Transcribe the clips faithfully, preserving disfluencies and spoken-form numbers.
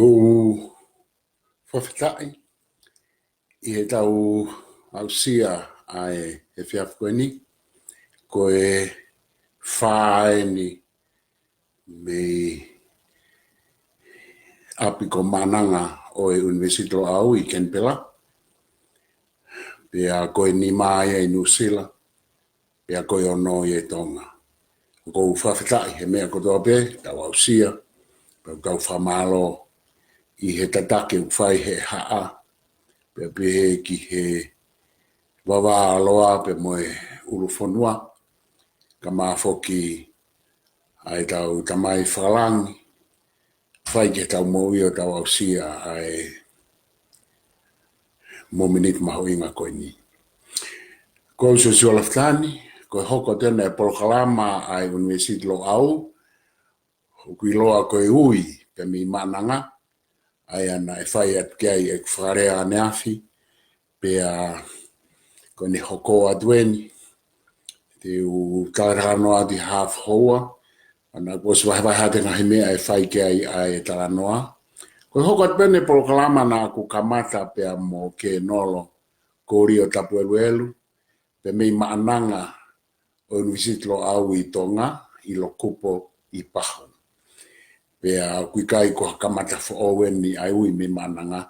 ʻOku fakafetaʻi ʻi heʻetau aʻusia ʻa e efiafi ko eni, ko e fā eni mei ʻapi ko Maʻananga ʻo e ʻUnivēsiti Loʻau ʻi Kenipela, pea ko e nima ia ʻi Nuʻusila, pea ko e ono ia ʻi Tonga. ʻOku ou fakafetaʻi he meʻa kotoa pē, tau aʻusia, pea tau fakamālō ʻi he tataki ʻoku fai he haʻa, pea pehē ki he vavā ʻa Loʻau pea mo e ʻulu fonua, kae ʻumaʻā foki ʻa ʻetau Tamai Fakalangi, fai ke tau moʻui ʻo tau aʻusia ʻa e mōmeniti mahuʻinga ko eni. Ko au Siosiua Lafitani, ko e hoko atu eni e polokalama ʻa e ʻUnivēsiti Loʻau, ʻoku ʻiloa ko e Ui pē mei Maʻananga, ʻa ia naʻe fai atu ki ai ʻeku fakalea ʻaneafi, pea ko ʻene hoko atu eni, te u talatalanoa atu ʻi he haafe houa, ʻa ia naʻá ku ʻosi vahevahe atu e ngaahi meʻa ʻe fai ki ai ʻa e talanoa. Ko e hoko atu pē eni e polokalama naʻá ku kamata pea mo Kenolo Kolio Tapueluelu, pea mei Maʻananga ʻo e ʻUnivēsiti Loʻau ʻi Tonga, ʻi Lokupo ʻi Pahu. Pea ʻoku ʻikai ko ha kamata foʻou eni ʻa e Ui mei Maʻananga,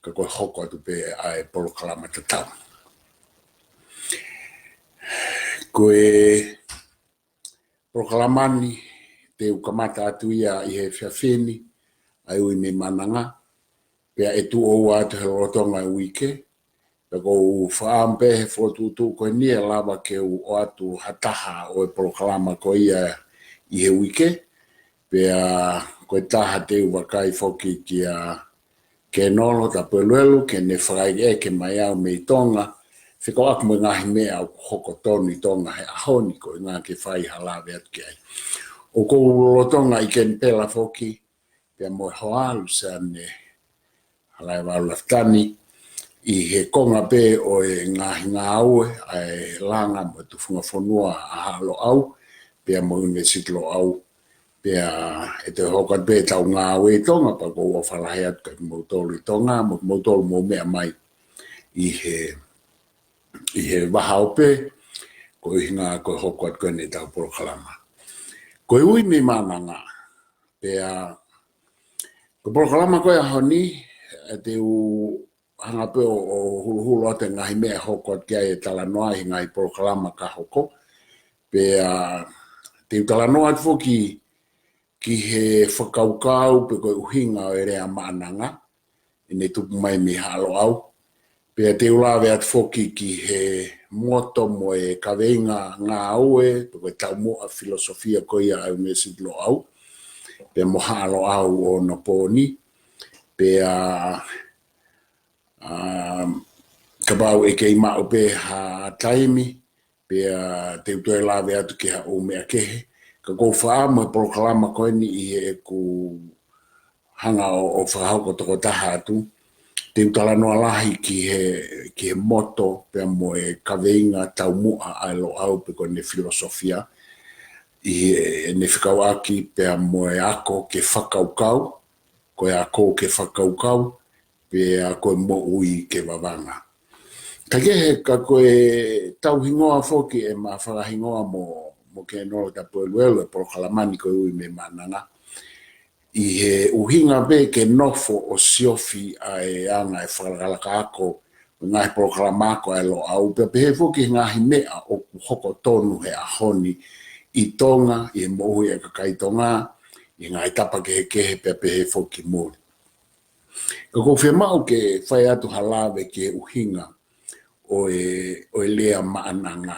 ka ko e hoko atu pē ʻa e polokalama tatau. Ko e polokalama ni te u kamata atu ia ʻi he efiafi ni, ʻa e Ui mei Maʻananga, pea ʻe tuʻo ua atu he lolotonga e uike, pea ʻoku ou fakaʻamu pē he fokotuʻutuʻu ko eni ʻe lava ke u ʻoatu ha taha ʻo e polokalama ko ia ʻi he uike, pea ko e taha te u vakai foki kia Kenolo Tapueluelu ke ne fakaʻekeʻeke mai au mei Tonga, fekauʻaki mo e ngaahi meʻa ʻoku hoko tonu ʻi Tonga he ʻaho ni, ko e ʻuhinga ke fai ha lave atu ki ai. ʻOku ou lolotonga ʻi Kenipela foki, pea mo e hoa Luseane Halaevalu Lafitani, ʻi he konga pē ʻo e ngaahi ngāue ʻa e langa mo e tufunga fonua ʻa Haʻa Loʻau, pea mo e ʻUnivēsiti Loʻau, pea ʻe toe hoko atu pē ʻetau ngāue ʻi Tonga, pea ʻoku ou ʻofa lahi atu kia kimoutolu ʻi Tonga, mo kimoutolu mou meʻa mai ʻi he, ʻi he vahaʻa ope, ko e ʻuhinga ko e hoko atu ko eni ʻetau polokalama. Ko e Ui mei Maʻananga, pea ko e polokalama ko e ʻaho ni, ʻe te u hanga pē ʻo, ʻo huluhulu atu e ngaahi meʻa ʻe hoko atu ki ai e talanoa ʻi he ngaahi polokalama ka hoko. Pea te u talanoa atu foki ki he fakakaukau pe ko e ʻuhinga ʻo e lea Maʻananga, ʻene tupu mai mei Haʻa Loʻau. Pea te u lave atu foki ki he moto mo e kaveinga ngāue, pe ko e taumuʻa filosofia ko ia ʻa e ʻUnivēsiti Loʻau, pea mo Haʻa Loʻau ʻo onopooni. Pea, um, kapau ʻe kei maʻu pē ha taimi, pea te u toe lave atu ki ha ʻū meʻa kehe. Ka ʻoku ou fakaʻamu e polokalama ko eni ʻi heʻeku hanga ʻo, ʻo fakahoko tokotaha atu, te u talanoa lahi ki he, ki he moto pea mo e kaveinga taumuʻa ʻa e Loʻau pe ko ʻene filosofia, ʻi heʻene fekauʻaki pea mo e ako ke fakakaukau, ko e ako ke fakakaukau, pea ko e moʻui ke vavanga. Ka kehe, ka ko e tauhingoa foki ʻema fakahingoa mo, mo Kenolo Tapueluelu e polokalama ni ko e Ui mei Maʻananga, ʻi he ʻuhinga pē ke nofo ʻo siofi ʻa e anga e fakalakalaka ako, ngaahi polokalama ako ʻa e Loʻau, pea pehē foki he ngaahi meʻa ʻoku hoko tonu he ʻaho ni ʻi Tonga, ʻi he moʻui ʻa e kakai Tonga, ʻi he ngaahi tapa kehekehe pea pehē foki muli. Ka ʻoku ou fiemaʻu ke fai atu ha lave ki he ʻuhinga ʻo e, ʻo e lea Maʻananga.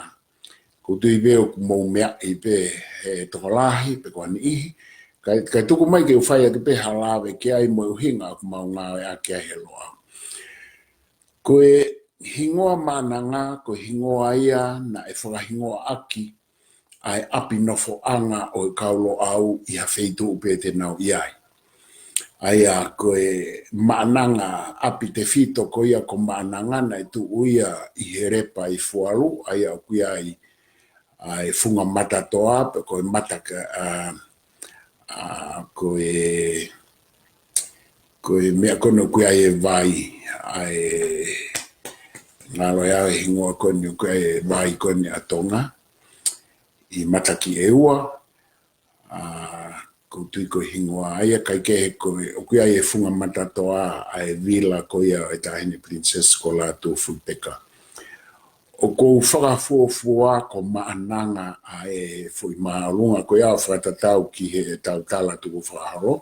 ʻOku ou tui pē ʻoku mou meaʻi pē he tokolahi pe ko ha niʻihi. Kae, kae tuku mai ke u fai atu pē ha lave ki ai mo e ʻuhinga ʻoku mau ngāueʻaki ai he Loʻau. Ko e hingoa Maʻananga, ko e hingoa ia naʻe fakahingoa ʻaki ʻa e ʻapi nofoʻanga ʻo e kau Loʻau ʻi ha feituʻu pē te nau ʻi ai. ʻA ia ko e Maʻananga, ʻapi tefito ko ia ko Maʻananga naʻe tuʻu ia ʻi he lepa ʻi Fualu, ʻa ia ʻoku ʻi ai ʻa e Funga Matatoa, pe ko e mata ka, ʻa, ʻa, ko e Ko e meʻa ko eni ʻoku ʻi ai e vai, ʻa e ngalo ia e hingoa ko eni ʻoku ʻi ai e vai ko eni ʻa Tonga, ʻi Matakiʻeua, ʻa, ʻoku ou tui ko e hingoa ia, kae kehe ko e, ʻoku ʻi ai e funga matatoa ʻa e vila ko ia ʻo e Taʻahine Princess ko Lātūfuipeka. ʻOku ou fakafuofua ko Maʻananga ʻa e foʻi māʻolunga ko ia ʻo fakatatau ki heʻetau tala tukufakaholo.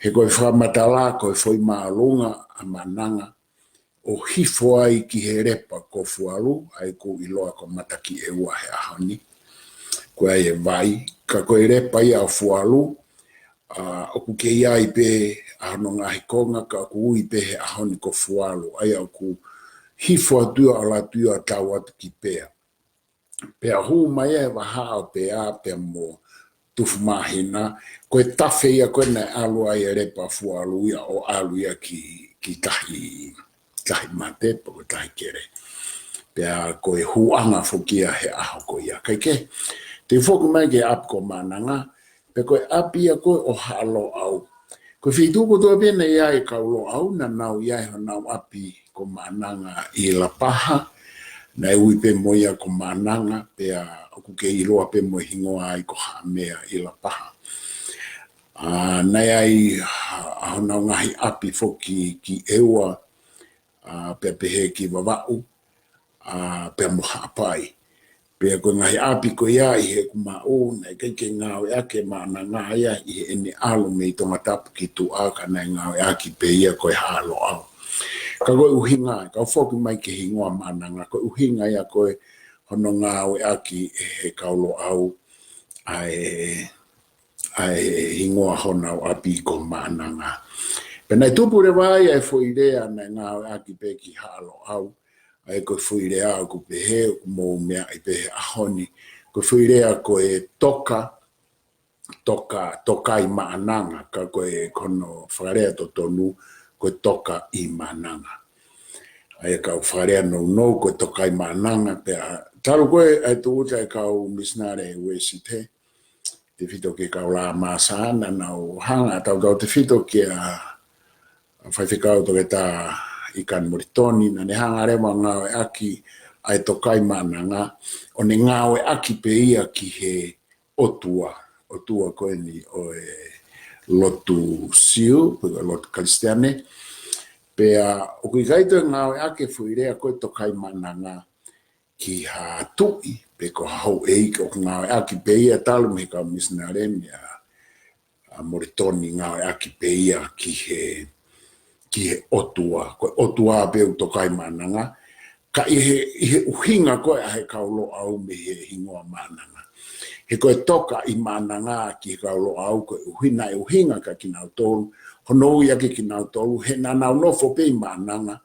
He ko e fakamatala ko e foʻi māʻolunga ʻa Maʻananga ʻo hifo ai ki he lepa ko Fualu, ʻa ia ʻoku ʻiloa ko Matakiʻeua he ʻaho ni. Ko ia e vai, ka ko e lepa ia ʻo Fualu, ʻa, ʻoku kei ʻi ai pē ʻa hono ngaahi konga, ka ʻoku ui pē he ʻaho ni ko Fualu, ʻa ia ʻoku hifo atu ia ʻo ʻalu atu ia ʻo tau atu ki Pea. Pea hū mai e vahaʻa ʻo Pea, pea mo Tufumāhina, ko e tafe ia ko ē naʻe ʻalu ai e lepa Fualu ia ʻo ʻalu ia ki, ki Tahi, Tahi Mate, pe ko Tahi Kele. Pea ko e hūʻanga foki ia he ʻaho ko ia. Kae kehe, te u foki mai ki he ʻapi ko Maʻananga, pea ko e ʻapi ia ko ē ʻo Haʻa Loʻau. Ko e feituʻu kotoa pē naʻe ʻi ai e kau Loʻau, naʻa nau ʻi ai honau ʻapi ko Maʻananga ʻi Lapaha, naʻe ui pē mo ia ko Maʻananga, pea ʻoku kei ʻiloa pē mo e hingoa ai ko Haʻamea ʻi Lapaha. ʻA, naʻe ʻi ai ʻa, ʻa honau ngaahi ʻapi foki ki ʻEua, ʻa, pea pehē ki Vavaʻu, ʻa, pea mo Haʻapai. Pea ko e ngaahi ʻapi ko ia ʻi heʻeku maʻu, naʻe ʻikai ke ngāueʻaki ʻe Maʻananga ia ʻi heʻene ʻalu mei Tongatapu ki tuʻa, ka naʻe ngāueʻaki pē ia ko e Haʻa Loʻau. Ka ko e ʻuhinga, kau foki mai ki he hingoa Maʻananga, ko e ʻuhinga ia ko ē hono ngāueʻaki ʻe he kau Loʻau ʻa e, ʻa e hingoa honau ʻapi ko Maʻananga. Pea naʻe tupu leva ai ʻa e foʻi lea naʻe ngāueʻaki pē ki Haʻa Loʻau, ʻa ia ko e foʻi lea ʻoku pehē, ʻoku mou meaʻi pē he ʻaho ni. Ko e foʻi lea ko e toka, toka, toka ʻi Maʻananga, ka ko e, ko hono fakalea totonu, ko e toka ʻi Maʻananga. ʻA ia kau fakalea nounou, ko e toka ʻi Maʻananga, pea talu ko ē ʻa e tūʻuta e kau misinale Uēsite, tefito ki he kau Lāmasa, naʻa nau hanga ʻo tautautefito kia Faifekau Toketā ʻIkani Molitoni, naʻa ne hanga leva ʻo ngāueʻaki ʻa e toka ʻi Maʻananga, ʻo ne ngāueʻaki pē ia ki he ʻotua, ʻotua ko eni ʻo e lotu Siu, pe ko e lotu Kalisitiane. Pea ʻoku ʻikai toe ngāueʻaki e foʻi lea ko e toka ʻi Maʻananga ki ha tuʻi, pe ko ha houʻeiki, ʻoku ngāueʻaki pē ia talu mei he kau misinale, meia ʻa Molitoni, ngāueʻaki pē ia ki he, ki he ʻotua. Ko e ʻotua pē ʻoku toka ʻi Maʻananga, ka ʻi he, ʻi he ʻuhinga ko ē ʻa e kau Loʻau mei he hingoa Maʻananga. He ko e toka ʻi Maʻananga ki he kau Loʻau, ko e ʻuhinga, ʻe ʻuhinga kia kinautolu, hono ui ʻaki kinautolu, he naʻa nau nofo pē ʻi Maʻananga,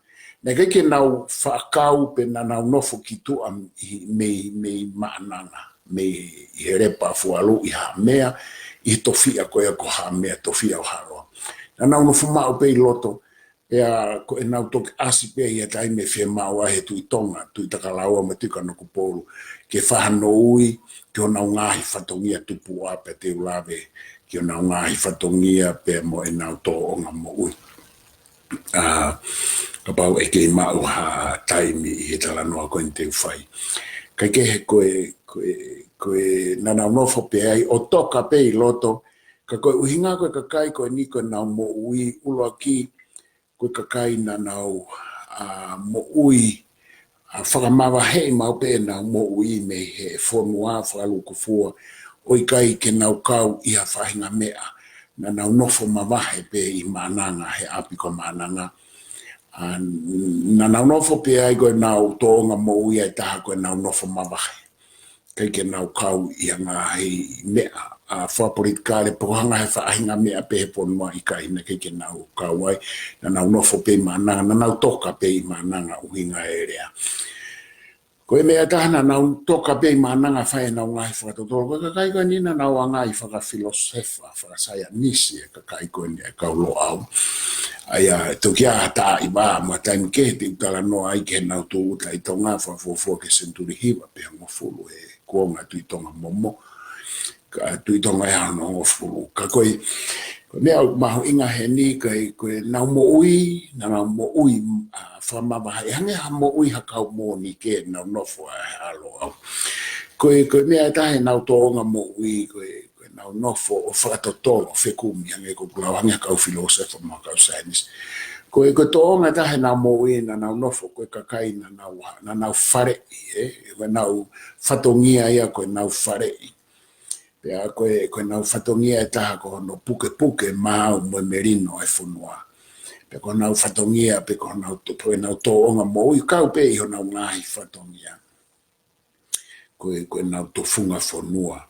naʻe ʻikai ke nau faʻa kau pe naʻa nau nofo ki tuʻa ʻi, mei, mei Maʻananga, mei, ʻi he lepa Fualu ʻi Haʻamea, ʻi he tofiʻa ko ia ko Haʻamea, tofiʻa ʻo Haʻa Loʻau. Naʻa nau nofo maʻu pē ʻi loto, pea ko ʻenau toki ʻasi pē ia taimi ʻe fiemaʻu ai he Tuʻi Tonga, Tuʻi Takalaua mo e Tuʻi Kanokupolu, ke fai hano ui ki honau ngaahi fatongia tupuʻa, pea te u lave ki honau ngaahi fatongia pea mo ʻenau tōʻonga moʻui. ʻA, kapau ʻe kei maʻu ha taimi ʻi he talanoa ko eni te u fai. Kae kehe ko e, ko e, ko e naʻa nau nofo pē ai ʻo toka pē ʻi loto, ka ko e ʻuhinga ko e kakai ko eni ko ʻenau moʻui ʻuluaki, ko e kakai naʻa nau, ʻa, moʻui, ʻa, fakamavaheʻi maʻu pē ʻenau moʻui mei he fonua fakalūkufua, ʻo ʻikai ke nau kau ʻi ha faʻahinga meʻa, naʻa nau nofo mavahe pē ʻi Maʻananga, he ʻapi ko Maʻananga. ʻA, naʻa nau nofo pē ai ko ʻenau tōʻonga moʻui ʻe taha ko ʻenau nofo mavahe. ʻIkai ke nau kau ʻi ha ngaahi meʻa, ʻa, fakapolitikale, pe ko ha ngaahi faʻahinga meʻa pē he fonua, ʻikai, naʻe ʻikai ke nau kau ai, naʻa nau nofo pē ʻi Maʻananga, naʻa nau toka pē ʻi Maʻananga, ʻuhinga e lea. Ko e meʻa ʻe taha, naʻa nau toka pē ʻi Maʻananga fai ʻenau ngaahi fakatotolo. Ko e kakai ko eni naʻa nau anga ʻi fakafilosefa, fakasaienisi e kakai ko eni e kau Loʻau. ʻA ia, toki ʻi ai ha taimi ʻe taha mo e taimi kehe te u talanoa ai ki heʻenau tūʻuta ʻi Tonga, fakafuofua ki he senituli hiva pe hongofulu he kuonga Tuʻi Tonga Momo, ka Tuʻi Tonga ʻe hongofulu. Ka ko e, ko Ko e meʻa ʻoku mahuʻinga heni, ko e, ko ʻenau moʻui, naʻa nau moʻui, ʻa, fakamavaheʻi, hangē ha moʻui ha kau Mōnike naʻa nau nofo ai he ʻAlo ʻAu. Ko e, ko e meʻa ʻe taha ʻenau tōʻonga moʻui, ko e, ko ʻenau nofo ʻo fakatotolo, fekumi, hangē ko ʻeku lau, hangē ha kau filōsefa mo ha kau saienisi. Ko e, ko e tōʻonga ʻe taha ʻenau moʻui naʻa nau nofo, ko e kakai naʻa nau, naʻa nau faleʻi, ē, ko ʻenau fatongia ia ko ʻenau faleʻi. Pea ko e, ko ʻenau fatongia ʻe taha ko hono pukepuke maau mo e melino ʻo e fonua. Pea ko honau fatongia, pe ko honau to-, ko ʻenau tōʻonga moʻui, kau pē ʻi honau ngaahi fatongia. Ko e, ko ʻenau tufunga fonua.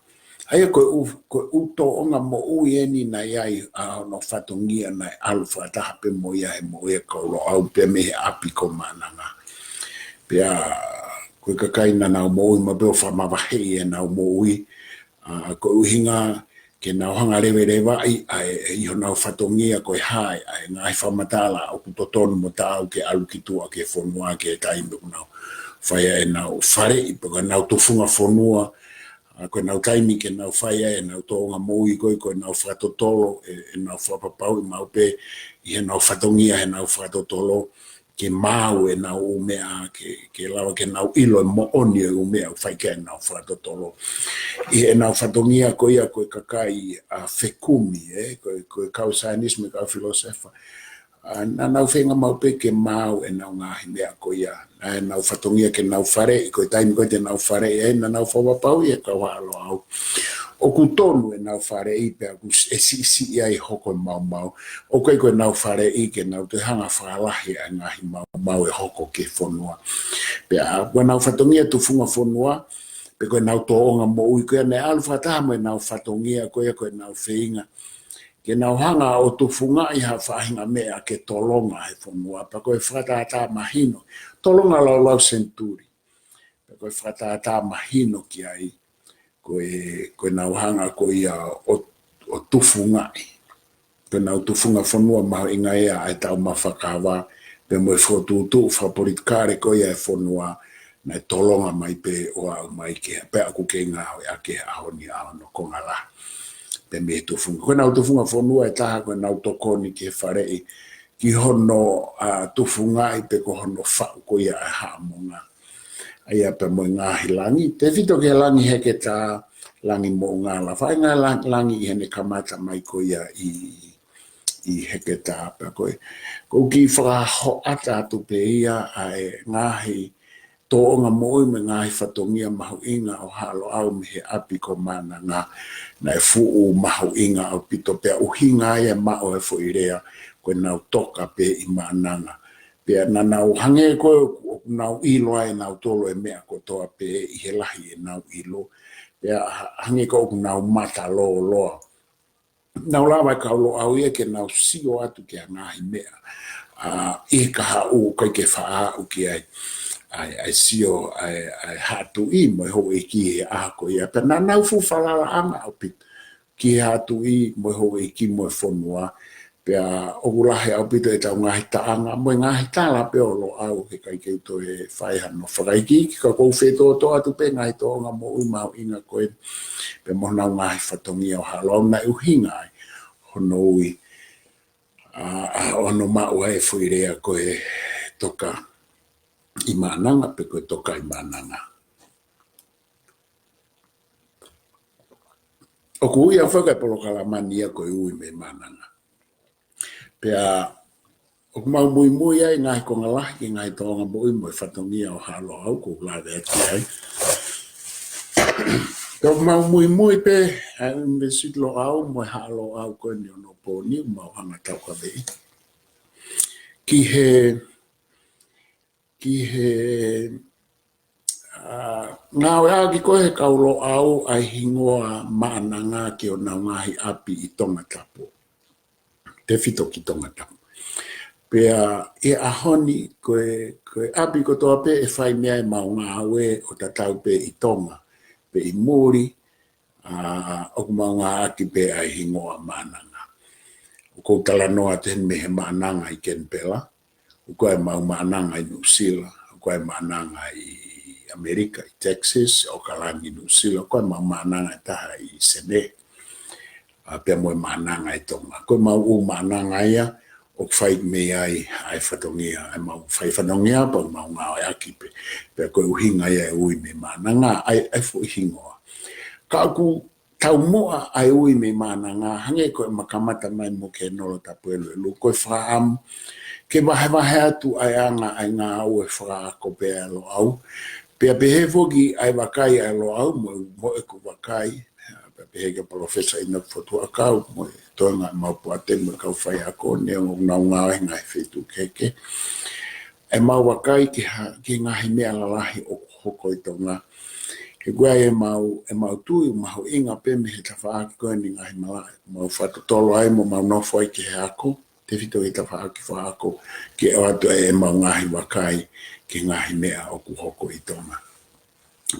ʻA ia ko e ʻū, ko e ʻū tōʻonga moʻui eni naʻe ʻi ai ʻa hono fatongia naʻe ʻalu fakataha pē mo ia he moʻui ʻa e kau Loʻau pea mei he ʻapi ko Maʻananga. Pea ko e kakai naʻa nau moʻui maʻu pē ʻo fakamavaheʻi ʻenau moʻui, ʻa, ko e ʻuhinga ke nau hanga ʻo levelevaʻi ʻa e, ʻi honau fatongia ko e hā ʻa e ngaahi fakamatala ʻoku totonu mo taau ke ʻalu ki tuʻa ki he fonua ki he taimi ʻoku nau fai ai ʻenau faleʻi, pe ko ʻenau tufunga fonua, ʻa, ko ʻenau taimi ke nau fai ai ʻenau tōʻonga moʻui ko ē, ko ʻenau fakatotolo, ʻe, ʻenau fakapapauʻi maʻu pē ʻi heʻenau fatongia, heʻenau fakatotolo, ke maau ʻenau ʻū meʻa, ke, ke lava ke nau ʻilo e moʻoni ʻo e ʻū meʻa ʻoku fai ki ai ʻenau fakatotolo. ʻI heʻenau fatongia ko ia ko e kakai, ʻa, fekumi, ē, ko e, ko e kau saienisi mo e kau filōsefa. ʻA, naʻa nau feinga maʻu pē ke maau ʻenau ngaahi meʻa ko ia. Naʻe ʻenau fatongia ke nau faleʻi, ko e taimi ko ē te nau faleʻi ai, naʻa nau fakapapauʻi ʻe he kau ʻAlo ʻAu ʻoku tonu ʻenau faleʻi pea ʻoku s-, ʻe siʻisiʻi ai hoko e maumau. ʻOku ʻikai ko ʻenau faleʻi ke nau toe hanga ʻo fakalahi ʻa e ngaahi maumau ʻe hoko ki he fonua. Pea ko ʻenau fatongia tufunga fonua, pe ko ʻenau tōʻonga moʻui ko ia naʻe ʻalu fakataha mo ʻenau fatongia ko ia ko ʻenau feinga ke nau hanga ʻo tufungaʻi ha faʻahinga meʻa ke tolonga he fonua, pea ko e fakatātā mahino, tolonga laulau senituli. Pea ko e fakatātā mahino ki ai, ko e, ko ʻenau hanga ko ia ʻo, ʻo tufungaʻi. Ko ʻenau tufunga fonua mahuʻinga ia ʻa e taumafa kava, pea mo e fokotuʻutuʻu fakapolitikale ko ia ʻa e fonua, naʻe tolonga mai pē ʻo aʻu mai ki he, pea ʻoku kei ngāueʻaki he ʻaho ni ʻa hono konga lahi. Pea mei he tufunga. Ko ʻenau tufunga fonua ʻe taha ko ʻenau tokoni ki he faleʻi, ki hono, ʻa, tufungaʻi pe ko hono faʻu ko ia ʻa e haʻamonga. ʻA ia pea mo e ngaahi langi, tefito ki he langi Heketā, langi Moʻungala. Faʻahinga lang-, langi ʻi heʻene kamata mai ko ia ʻi, ʻi Heketā pea ko e. ʻOku ou kiʻi fakahoʻata atu pē ia ʻa e ngaahi tōʻonga moʻui mo e ngaahi fatongia mahuʻinga ʻo Haʻa Loʻau mei he ʻapi ko Maʻananga. Naʻe fuʻu mahuʻinga ʻaupito pea ʻuhinga ai e maʻu e foʻi lea, ko ʻenau toka pē ʻi Maʻananga. Pea naʻa nau hangē ko ē ʻoku nau ʻilo ai ʻe nautolu e meʻa kotoa pē ʻi he lahi ʻenau ʻilo. Pea ha-, hangē ko ē ʻoku nau mata lōloa. Naʻa nau lava e kau Loʻau ia ke nau sio atu ki he ngaahi meʻa, ʻa, ʻi he kahaʻu ʻoku ʻikai ke faʻa aʻu ki ai. ʻA e, ʻa e sio, ʻa e, ʻa e Haʻa Tuʻi mo e houʻeiki he ʻaho ko ia. Pea naʻa nau fuʻu falalaʻanga ʻaupito ki he Haʻa Tuʻi mo e houʻeiki mo e fonua. Pea ʻoku lahi ʻaupito ʻetau ngaahi taʻanga mo e ngaahi tala pē ʻo Loʻau, he ʻikai ke u toe fai hano fakaikiiki, ka ʻoku ou fetōtō atu pē ngaahi tōʻonga moʻui mahuʻinga ko ē, pea mo honau ngaahi fatongia ʻo Haʻa Loʻau naʻe ʻuhinga ai hono ui, ʻa, ʻa hono maʻu ai e foʻi lea ko e toka ʻi Maʻananga, pe ko e toka ʻi Maʻananga. ʻOku ui ʻa e foʻi polokalama ni ia ko e Ui mei Maʻananga. Pea ʻoku mau muimui ai ngaahi konga lahi ki he ngaahi tōʻonga moʻui mo e fatongia ʻo Haʻa Loʻau ʻoku ou lave atu ai. Pea ʻoku mau muimui pē ʻa e ʻUnivēsiti Loʻau mo e Haʻa Loʻau ko eni ʻo Onopooni, ʻoku mau hanga ʻo taukaveʻi ki he, ki he, ʻa, ngāueʻaki ko ē he kau Loʻau ʻa e hingoa Maʻananga ki honau ngaahi ʻapi ʻi Tongatapu. Tefito ki Tongatapu. Pea ʻi he ʻaho ni ko e, ko e ʻapi kotoa pē ʻe fai mei ai ʻemau ngāue ʻo tatau pē ʻi Tonga pe ʻi muli, ʻa, ʻoku mau ngāueʻaki pē ʻa e hingoa Maʻananga. ʻOku ou talanoa atu heni mei he Maʻananga ʻi Kenipela, ʻoku ʻi ai ʻemau Maʻananga ʻi Nuʻusila, ʻoku ʻi ai e Maʻananga ʻi ʻAmelika, ʻi Texas, ʻOkalani, Nuʻusila, ʻoku ʻi ai ʻemau Maʻananga ʻe taha ʻi Senē. ʻa, pea mo e Maʻananga ʻi Tonga. Ko ʻemau ʻū Maʻananga ia, ʻoku fai mei ai ʻa e fatongia, ʻemau fai fatongia, pea mau ngāueʻaki pē, pea ko e ʻuhinga ia e ui mei Maʻananga, ʻa e, ʻa e foʻi hingoa. Ka ʻoku taumuʻa ʻa e ui mei Maʻananga, hangē ko ʻema kamata mai mo Kenolo Tapueluelu, ko e fakaʻamu ke vahevahe atu ʻa e anga ʻa e ngāue fakaako pē ʻa e Loʻau, pea pehē foki ʻa e vakai ʻa e Loʻau, mo, mo ʻeku vakai, pea pehē kia Palōfesa ʻInoke Fotu ʻAkau, mo e toenga ʻemau poate, mo e kau faiako, neongo ʻenau ngāue he ngaahi feituʻu kehekehe. ʻEmau vakai ki ha, ki he ngaahi meʻa lalahi ʻoku hoko ʻi Tonga. He ko e ʻai ʻemau, ʻemau tui, mahuʻinga pē mei he tafaʻaki ko eni ngaahi malaʻe, mau fakatotolo ai, mo mau nofo ai ki he ako, tefito ki he tafaʻaki fakaako, ke ʻoatu ai ʻemau ngaahi vakai ki he ngaahi meʻa ʻoku hoko ʻi Tonga.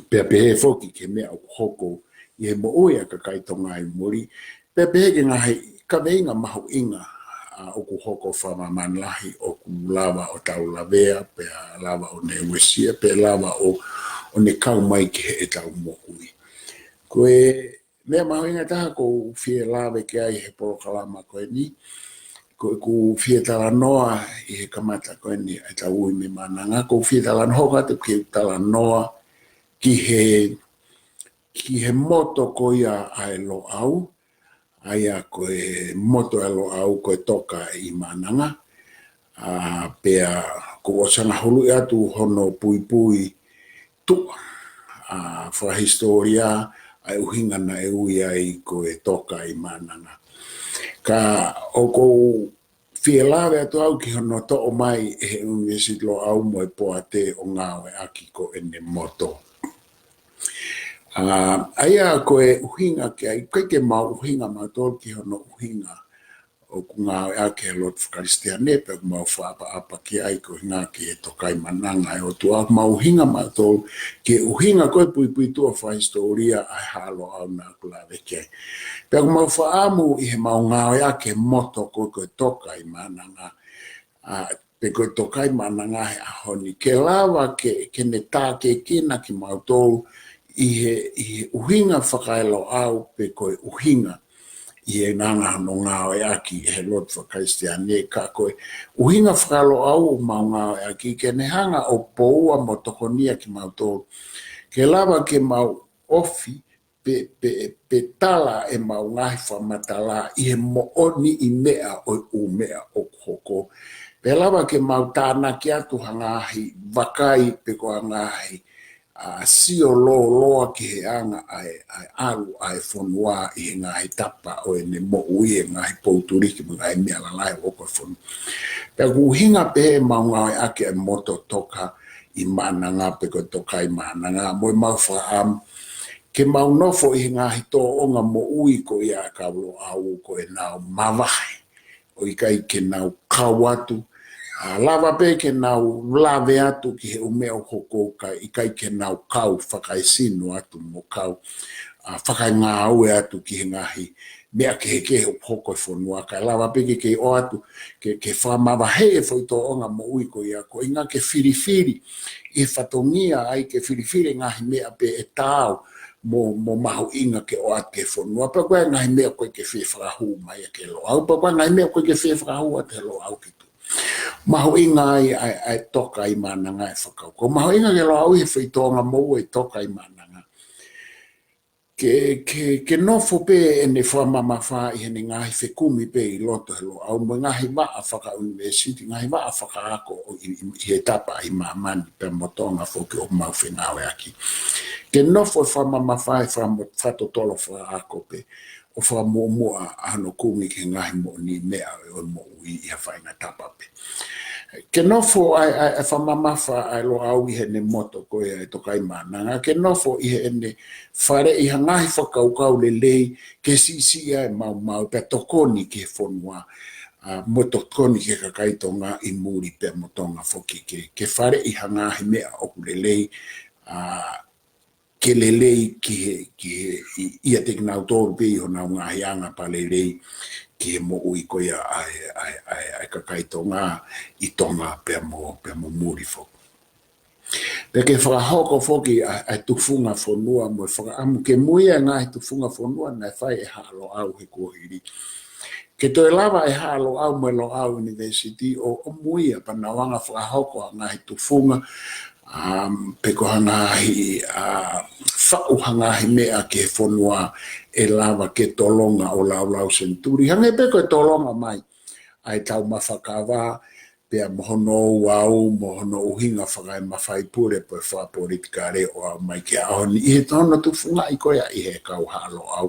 Pea pehē foki ki he meʻa ʻoku hoko ʻi he moʻui ʻa e kakai Tonga ʻi muli. Pea pehē ki he ngaahi kaveinga mahuʻinga, ʻa, ʻoku hoko fakamāmani lahi ʻoku lava ʻo tau lavea, pea lava ʻo ne uesia, pea lava ʻo, ʻo ne kau mai ki heʻetau moʻui. Ko e meʻa mahuʻinga taha ʻoku ou fie lave ki ai he polokalama ko eni, ko ʻeku fie talanoa ʻi he kamata ko eni ʻa ʻetau ui mei Maʻananga, ʻoku ou fie talanoa, hoko atu ke u talanoa ki he, ki he moto ko ia ʻa e Loʻau, ʻa ia ko e moto ʻa e Loʻau ko e Toka ʻi Maʻananga, ʻa, pea kuo u ʻosi hanga ʻo huluʻi atu hono puipuituʻa, ʻa, fakahisitōlia, ʻa e ʻuhinga naʻe ui ai ko e Toka ʻi Maʻananga. Ka ʻoku ou fie lave atu au ki hono toʻo mai ʻe he ʻUnivēsiti Loʻau mo e poate ʻo ngāueʻaki ko ʻene moto. ʻA, ʻa ia ko e ʻuhinga ki ai, ʻikai ke mau ʻuhinga mautolu ki hono ʻuhinga ʻoku ngāueʻaki he lotu fakakalisitiane, pea ʻoku mau fakaʻapaʻapa ki ai ko e ʻuhinga ki he Toka ʻi Maʻananga ʻa e ʻOtua, ʻoku mau ʻuhinga mautolu ki he ʻuhinga ko e puipuituʻa fakahisitōlia ʻa e Haʻa Loʻau naʻa ku lave ki ai. Pea ʻoku mau fakaʻamu ʻi heʻemau ngāueʻaki e moto ko, ko e Toka ʻi Maʻananga, ʻa, pe ko e Toka ʻi Maʻananga he ʻaho ni, ke lava ke, ke ne tākiekina kimautolu ʻi he, ʻi he ʻuhinga faka-e-Loʻau pe ko e ʻuhinga ʻi he anga hono ngāueʻaki ʻe he lotu fakakalisitiane, ka ko e ʻuhinga faka-e-Loʻau ʻoku mau ngāueʻaki ke ne hanga ʻo poua mo tokonia kimautolu ke lava ke mau ofi pe, pe, pe tala ʻemau ngaahi fakamatala ʻi he moʻoniʻi meʻa ʻo e ʻū meʻa ʻoku hoko. Pea lava ke mau tānaki atu ha ngaahi vakai pe ko ha ngaahi, ʻa, sio lōloa ki he anga ʻa e, ʻa e ʻalu ʻa e fonua ʻi he ngaahi tapa ʻo ʻene moʻui, ʻi he ngaahi poutuliki mo e ngaahi meʻa lalahi ʻoku hoko ʻi he fonua. Pea ʻoku ʻuhinga pē heʻemau ngāueʻaki e moto Toka ʻi Maʻananga pe ko e Toka ʻi Maʻananga, mo ʻemau fakaʻamu ke mau nofo ʻi he ngaahi tōʻonga moʻui ko ia ʻa e kau Loʻau ko ʻenau mavahe, ʻo ʻikai ke nau kau atu, ʻa, lava pē ke nau lave atu ki he ʻū meʻa ʻoku hoko, ka ʻikai ke nau kau fakaesino atu mo kau, ʻa, fakaengāue atu ki he ngaahi meʻa kehekehe ʻoku hoko ʻi he fonua, kae lava pē ke kei ʻoatu ke, ke fakamavaheʻi e foʻi tōʻonga moʻui ko ia, ko e ʻuhinga ke filifili ʻi he fatongia ai, ke filifili e ngaahi meʻa pē ʻe taau mo, mo mahuʻinga ke ʻoatu ki he fonua, pea ko e ngaahi meʻa ʻoku ʻikai ke fie fakahū mai ia ki he Loʻau, pea ko e ngaahi meʻa ʻoku ʻikai ke fie fakahū atu ʻe he Loʻau ki tuʻa. Mahuʻinga ai ʻa e, ʻa e Toka ʻi Maʻananga ʻi he fakakaukau. Mahuʻinga ki he Loʻau ʻi he foʻi tōʻonga moʻui e Toka ʻi Maʻananga ke, ke, ke nofo pē ʻene fakamamafa ʻi heʻene ngaahi fekumi pē ʻi loto he Loʻau mo e ngaahi vaʻa fakaʻunivēsiti, ngaahi vaʻa fakaako ʻo ʻi, ʻi, ʻi he tapa ʻi māmani pea mo Tonga foki ʻoku mau fengāueʻaki. Ke nofo e fakamamafa ʻi he fakamo-, fakatotolo fakaako pē ʻo fakamuʻomuʻa ʻa hono kumi ki he ngaahi moʻoniʻi meʻa ʻo e moʻui ʻi ha faʻahinga tapa pē. Ke nofo ʻa e, ʻa e, ʻa e fakamamafa ʻa e Loʻau ʻi heʻene moto ko ia e Toka ʻi Maʻananga, ke nofo ʻi heʻene faleʻi ha ngaahi fakakaukau lelei, ke siʻisiʻi ʻa e maumau pea tokoni ki he fonua, ʻa, mo tokoni ki he kakai Tonga ʻi muli pea mo Tonga foki ke, ke faleʻi ha ngaahi meʻa ʻoku lelei, ʻa, ke lelei ki he, ki he, ʻi, ʻiate kinautolu pē ʻi honau ngaahi anga pea lelei ki he moʻui ko ia ʻa e, ʻa e, ʻa e, ʻa e kakai Tonga ʻi Tonga pea mo, pea mo muli foki. Pea ke fakahoko foki ʻa, ʻa e tufunga fonua mo e fakaʻamu ke muia e ngaahi tufunga fonua naʻe fai ʻe Haʻa Loʻau he kuohili. Ke toe lava ʻe Haʻa Loʻau mo e Loʻau University ʻo, ʻo muia pea nau hanga fakahoko ha ngaahi tufunga, um, pe ko ha ngaahi, uh, faʻu ha ngaahi meʻa ki he fonua ʻe lava ke tolonga ʻo laulau senituli. Hangē pē ko e tolonga mai ʻa e taumafa kava, pea mo hono ouau, mo hono ʻuhinga fakaemafaipule pe fakapolitikale ʻo aʻu mai ki he ʻaho ni ʻi he hono tufungaʻi ko ia ʻe he kau Haʻa Loʻau.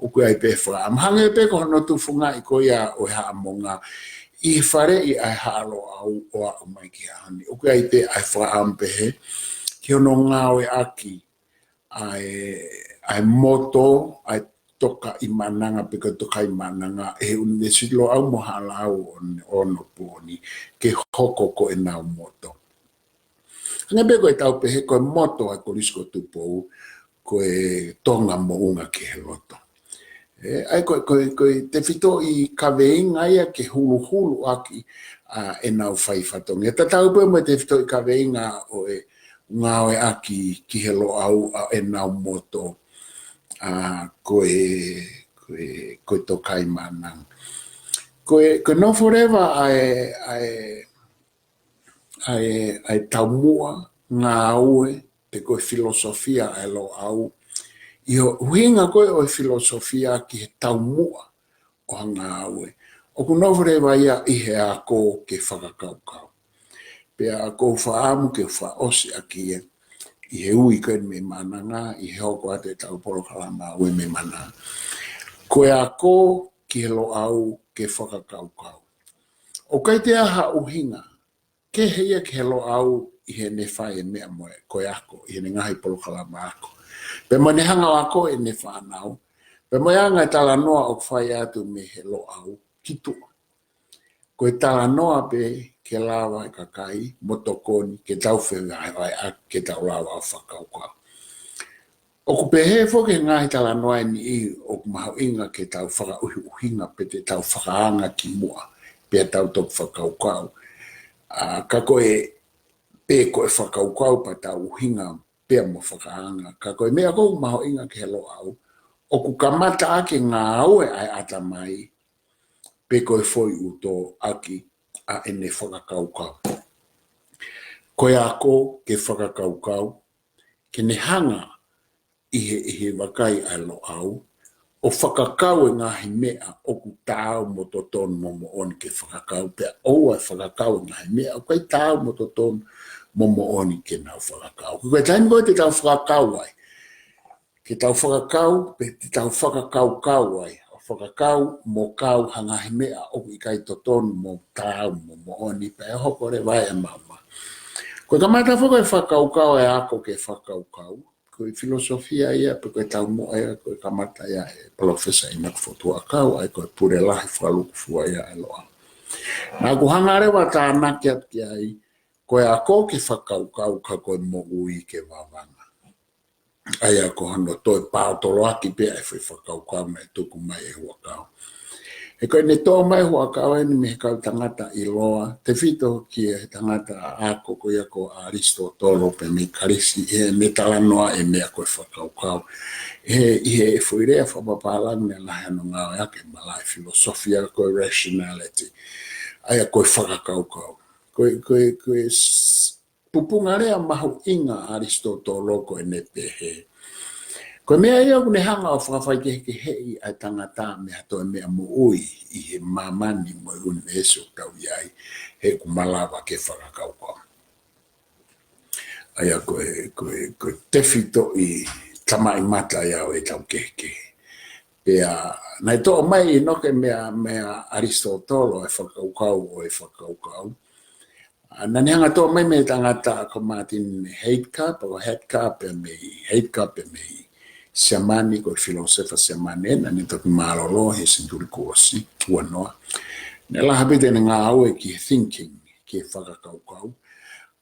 ʻOku ʻi ai pē fakaʻamu. Hangē pē ko hono tufungaʻi ko ia ʻo e Haʻa Monga ʻi he faleʻi ʻa e Haʻa Loʻau ʻo aʻu mai ki he ʻaho ni. ʻOku ʻi ai pē ʻa e fakaʻamu pehē ki hono ngāueʻaki ʻa e, ʻa e moto, ʻa e Tokaimaʻananga pe ko e Tokaimaʻananga ʻe he ʻUnivēsiti Loʻau mo Haʻa Loʻau ʻo, ʻo Onopooni ke hoko ko ʻenau moto. Hangē pē ko ʻetau pehē ko e moto ʻa e Kolisi ko Tupou, ko e Tonga moʻunga ki he loto. ʻE, ʻa ia ko e, ko e, ko e tefitoʻi kaveinga ia ke huluhulu ʻaki ʻa ʻenau fai fatongia. Tatau pē mo e tefitoʻi kaveinga ʻo e ngāueʻaki ki he Loʻau ʻa ʻenau moto, ʻa, ko e, ko e, ko e Tokaimaʻananga. Ko e, ko e nofo leva ʻa e, ʻa e, ʻa e, ʻa e taumuʻa ngāue, pe ko e filosofia ʻa e Loʻau, ʻi he ʻuhinga ko ē ʻo e filosofia ki he taumuʻa ʻo ha ngāue. ʻOku nofo leva ia ʻi he ako ke fakakaukau. Pea ʻoku ou fakaʻamu ke fakaʻosi ʻaki ia ʻi he ui ko eni mei Maʻananga, ʻi he hoko atu ʻetau polokalama ui mei Maʻananga. Ko e ako ki he Loʻau ke fakakaukau. ʻOku ʻikai toe ʻi ai ha ʻuhinga kehe ia ki he Loʻau ʻi heʻene fai e meʻa mo e, ko e ako, ʻi heʻene ngaahi polokalama ako. Pea mo ʻene hanga ʻo ako ʻene fānau. Pea mo e anga e talanoa ʻoku fai atu mei he Loʻau ki tuʻa. Ko e talanoa pē ke lava e kakai mo tokoni ke tau fevahevaheʻaki, ke tau lava ʻo fakakaukau. ʻOku pehē foki he ngaahi talanoa ʻe niʻihi ʻoku mahuʻinga ke tau fakaʻuhiʻuhinga pe te tau fakaanga ki muʻa, pea tau toki fakakaukau. ʻA, ka ko e, pe ko e fakakaukau pea tau ʻuhinga pea mo fakaanga. Ka ko e meʻa ʻoku mahuʻinga ki he Loʻau, ʻoku kamata ʻaki e ngāue ʻa e ʻatamai, pe ko e foʻi ʻuto ʻaki ʻa ʻene fakakaukau. Ko e ako ke fakakaukau, ke ne hanga ʻi he, ʻi he vakai ʻa e Loʻau, ʻo fakakau e ngaahi meʻa ʻoku taau mo totonu mo moʻoni ke fakakau, pea ʻoua ʻe fakakau e ngaahi meʻa ʻoku ʻikai taau mo totonu mo moʻoni ke nau fakakau. Ko e taimi ko ē te tau fakakau ai, ke tau fakakau, pe te tau fakakaukau ai, ʻo fakakau mo kau ha ngaahi meʻa ʻoku ʻikai totonu mo taau mo moʻoni, pea ʻe hoko leva e maama. Ko e kamata foki e fakakaukau e ako ke fakakaukau, ko e filosofia ia, pe ko e taumuʻa ia, ko e kamata ia ʻe Palōfesa ʻInoke Fotu Huʻakau, ʻa ia ko e pule lahi fakalūkufua ia ʻa e Loʻau. Naʻa ku hanga leva ʻo tānaki atu ki ai, ko e ako ke fakakaukau ka ko e moʻui ke vavanga. ʻA ia ko hono toe paotoloaki pē ʻa e foʻi fakakaukau naʻe tuku mai ʻe Huʻakau. He ko ʻene toʻo mai Huʻakau eni mei he kau tangata ʻiloa, tefito ki he tangata ako ko ia ko ʻAlisitōtolo pea mei Kalisi, ʻi heʻene talanoa e meʻa ko e fakakaukau. He, ʻi he foʻi lea fakapapālangi naʻe lahi hono ngāueʻaki e malaʻe filosofia ko e rationality. ʻA ia ko e fakakaukau. Ko e, ko e, ko e s-, pupunga lea mahuʻinga ʻa ʻAlisitōtolo ko ʻene pehē, ko e meʻa ia ʻoku ne hanga ʻo fakafaikehekeheʻi ʻa e tangata mei ha toe meʻa moʻui ʻi he māmani mo e ʻunivēsi ʻoku tau ʻi ai, he ʻoku malava ke fakakaukau. ʻA ia ko e, ko e, ko e tefitoʻi tamaʻimata ia ʻo ʻetau kehekehe. Pea, naʻe toʻo mai ʻe ʻInoke mei a, mei a ʻAlisitōtolo e fakakaukau ʻo e fakakaukau. ʻA, naʻa ne hanga ʻo toʻo mai mei he tangata ko Martin Heidegger, pe ko Heidegger pea mei, Heidegger pea mei Siamane, ko e filōsefa Siamane, naʻa ne toki mālōlō he senituli kuo ʻosi, ua noa. Naʻe lahi pē ʻene ngāue ki he thinking, ki he fakakaukau.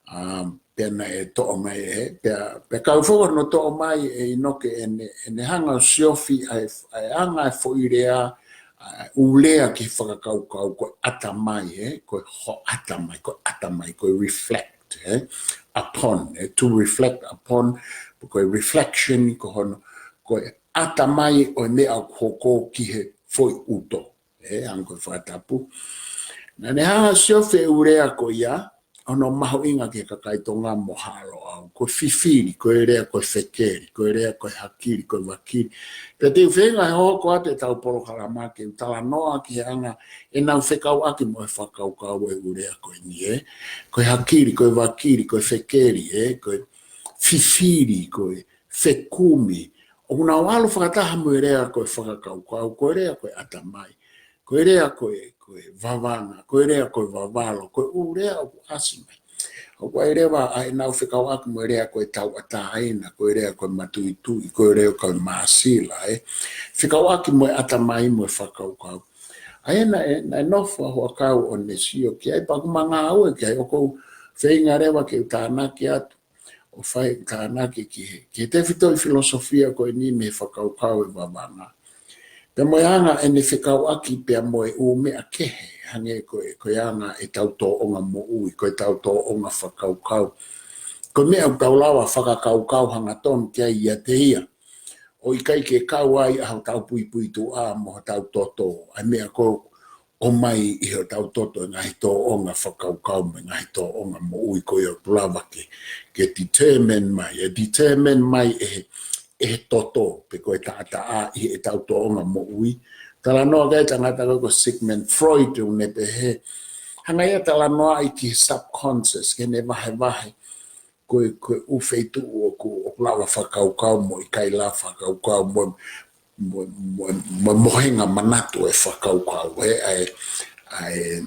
ʻA, pea naʻe toʻo mai ē, pea, pea kau foki hono toʻo mai ʻe ʻInoke ʻene, ʻene hanga ʻo siofi ʻa e, ʻa e anga e foʻi lea, ʻa e ʻū lea ki he fakakaukau, ko e ʻatamai ē, ko e hoʻata mai, ko e ʻata mai, ko e reflect. eh? Upon, eh? To reflect upon, ko e reflection ko hono, ko e ʻatamai ʻo e meʻa ʻoku hoko ki he foʻi ʻuto. Eh, ʻa ia ko e fakatapu. Naʻá ne hanga ʻo siofi e ʻū lea ko ia, hono mahuʻinga ki he kakai Tonga mo Haʻa Loʻau. Ko e fifili, ko e lea ko e fekeli, ko e lea ko e hakili, ko e vakili. Pea te u feinga ʻo hoko atu ʻetau polokalama ke u talanoa ki he anga ʻenau fekauʻaki mo e fakakaukau e ʻū lea ko eni, eh? Ko e hakili, ko e vakili, ko e fekeli, eh? Ko e fifili, ko e fekumi. ʻOku nau ʻalu fakataha mo e lea ko e fakakaukau, ko e lea ko e ʻatamai. Ko e lea ko e, ko e vavanga, ko e lea ko e vavalo, ko e ʻū lea ʻoku ʻasi mai. ʻOku ʻi ai leva ʻa ʻenau fekauʻaki mo e lea ko e tauʻatāina, ko e lea ko e matuitui, ko e lea ko e māsila, eh? Fekauʻaki mo e ʻatamai mo e fakakaukau. ʻA ia naʻe, naʻe nofo ʻa Huʻakau ʻo ne sio ki ai, pea ʻoku ma ngāue ki ai, ʻoku ou feinga leva ke u tānaki atu ʻo fai e tānaki ki he, ki he tefitoʻi filosofia ko eni mei he fakakaukau e vavanga. Pea mo e anga ʻene fekauʻaki pea mo e ʻū meʻa kehe, hangē ko e, ko e anga ʻetau tōʻonga moʻui, ko ʻetau tōʻonga fakakaukau. Ko e meʻa ʻoku tau lava fakakaukau hangatonu ki ai ʻiate ia. ʻO ʻikai ke kau ai ʻa hotau puipuituʻa mo hotau toto, ʻa e meʻa ko ē ʻoku ʻomai ʻi hotau toto e ngaahi tōʻonga fakakaukau mo e ngaahi tōʻonga moʻui ko ia ʻoku lava ke, ke determine mai, ʻe determine mai ʻe he, ʻe he toto, pe ko e taʻataʻa ʻi heʻetau tōʻonga moʻui. Talanoa ki ai e tangata ko ē ko Sigmund Freud, ʻo ne pehē, hanga ia ʻo talanoaʻi ki he subconscious, ke ne vahevahe ko e, ko e ʻū feituʻu ʻoku, ʻoku lava fakakaukau mo ʻikai lava fakakaukau mo, mo, mo, mo, mohenga manatu e fakakaukau, eh? ʻA e, ʻa e,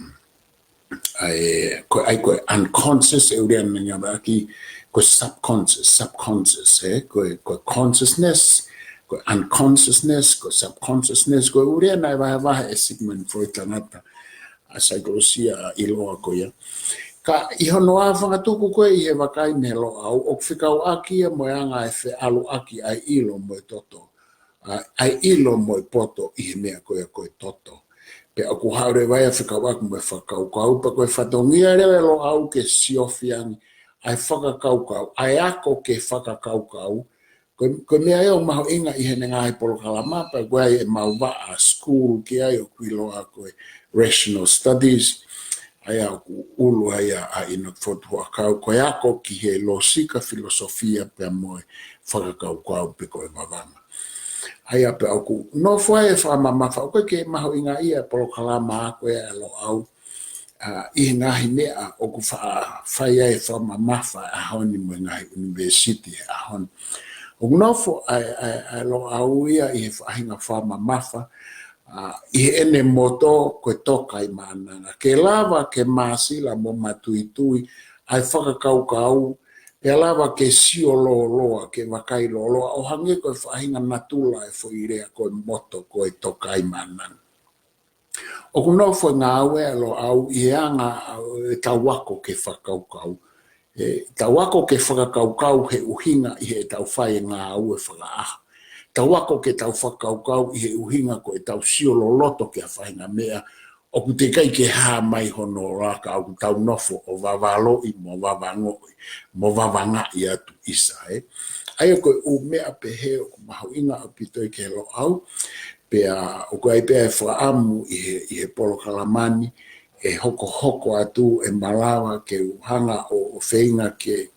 ʻa e, ko e, ʻa e, ko e unconscious e ʻū lea naʻe ngāueʻaki, ko e subconscious, subconscious, eh? Ko e, ko e consciousness, ko e unconsciousness, ko e subconsciousness, ko e ʻū lea naʻe vahevahe ʻe Sigmund Freud, tangata ʻa e saikolosia ʻiloa ko ia. Ka ʻi hono ʻā fakatuku ko ē ʻi he vakai mei he Loʻau, ʻoku fekauʻaki ia mo e anga e feʻaluʻaki ʻa e ʻilo mo e toto. ʻA, ʻa e ʻilo mo e poto ʻi he meʻa ko ia ko e toto. Pea ʻoku haʻu leva ia ʻo fekauʻaki mo e fakakaukau, pea ko e fatongia leva e Loʻau ke siofi ange ʻa e fakakaukau, ʻa e ako ke fakakaukau, ko, ko e meʻa ia ʻoku mahuʻinga ʻi heʻene ngaahi polokalama, pea ko e ʻai ʻemau vaʻa school ki ai ʻoku ʻiloa ko e Rational Studies, ʻa ia ʻoku ʻulu ai ʻa, ʻa ʻInoke Fotu Huʻakau, ko e ako ki he lōsika, filosofia pea mo e fakakaukau pe ko e vavanga. ʻA ia pea ʻoku nofo ai e fakamamafa, ʻoku ʻikai ke mahuʻingaʻia e polokalama ako ʻa e Loʻau, ʻa, ʻi he ngaahi meʻa ʻoku fa-, fai ai e fakamamafa he ʻaho ni mo e ngaahi ʻunivēsiti he ʻaho ni. ʻOku nofo ʻa e, ʻa e, ʻa e Loʻau ia ʻi he faʻahinga fakamamafa, ʻa, ʻi heʻene moto ko e Tokaimaʻananga. Ke lava ke māsila mo matuitui ʻa e fakakaukau, pea lava ke sio lōloa, ke vakai lōloa, ʻo hangē ko e faʻahinga natula e foʻi lea ko e moto ko e Tokaimaʻananga. ʻOku nofo e ngāue ʻa e Loʻau ʻi he anga ʻo ʻetau ako ke fakakaukau. ʻEtau ako ke fakakaukau he ʻuhinga ʻi heʻetau fai e ngāue fakaʻaho. Tau ako ke tau fakakaukau ʻi he ʻuhinga ko ʻetau sio loloto ki ha faʻahinga meʻa ʻoku teʻeki ai ke hā mai hono laka, ʻoku tau nofo ʻo vavaloʻi mo vavangoʻi mo vavangaʻi atu ʻisa, eh? ʻA ia ko e ʻū meʻa pehē ʻoku mahuʻinga ʻaupito ia ki he Loʻau, pea ʻoku ʻi ai pē ʻa e fakaʻamu ʻi he, ʻi he polokalama ni, ʻe hokohoko atu, ʻe malava ke u hanga ʻo, ʻo feinga ke,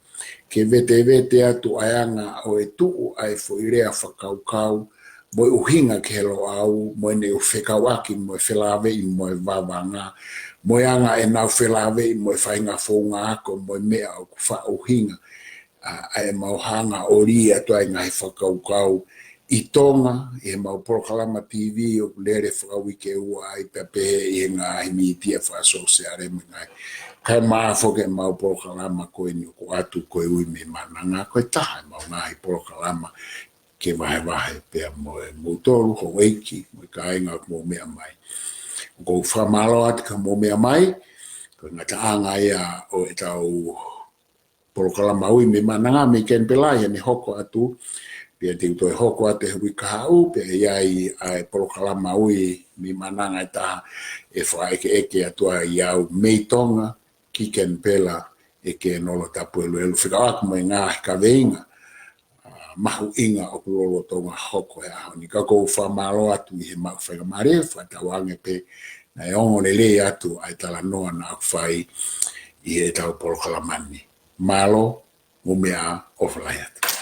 ke vetevete atu ʻa e anga ʻo e tuʻu ʻa e foʻi lea fakakaukau, mo e ʻuhinga ki he Loʻau, mo ʻene ʻū fekauʻaki, mo e felāveʻi, mo e vavanga, mo e anga ʻenau felāveʻi, mo e faʻahinga founga ako, mo e meʻa ʻoku faʻa ʻuhinga ʻa, ʻa ʻemau hanga ʻo lī atu ai e ngaahi fakakaukau ʻi Tonga, ʻi heʻemau polokalama TV ʻoku lele fakauike ua ai pea pehē ʻi he ngaahi mītia fakasōsiale mo e ngaahi. Kae ʻumaʻā foki ʻemau polokalama ko eni ʻoku ʻoatu ko e Ui mei Maʻananga, ko e taha ʻemau ngaahi polokalama ke vahevahe pea mo e moutolu, houʻeiki, mo e kāinga ʻoku mou meʻa mai. ʻOku ou fakamālō atu ki hoʻomou meʻa mai, ko e ngataʻanga ia ʻo ʻetau polokalama Ui mei Maʻananga mei Kenipela, ʻi heʻene hoko atu, pea te u toe hoko atu he uike kahaʻu, pea ʻe ʻi ai ʻa e polokalama Ui mei Maʻananga ʻe taha ʻe fakaʻekeʻeke atu ai au mei Tonga ki Kenipela ʻEkenolo Tapueluelu, fekauʻaki mo e ngaahi kaveinga, ʻa, mahuʻinga ʻoku lolotonga hoko he ʻaho ni. Ka ʻoku ou fakamālō atu ʻi he maʻu faingamālie, fakatauange pē naʻe ongo lelei atu ʻa e talanoa naʻa ku fai ʻi heʻetau polokalama ni. Mālō, mo e meʻa, ʻofa lahi atu.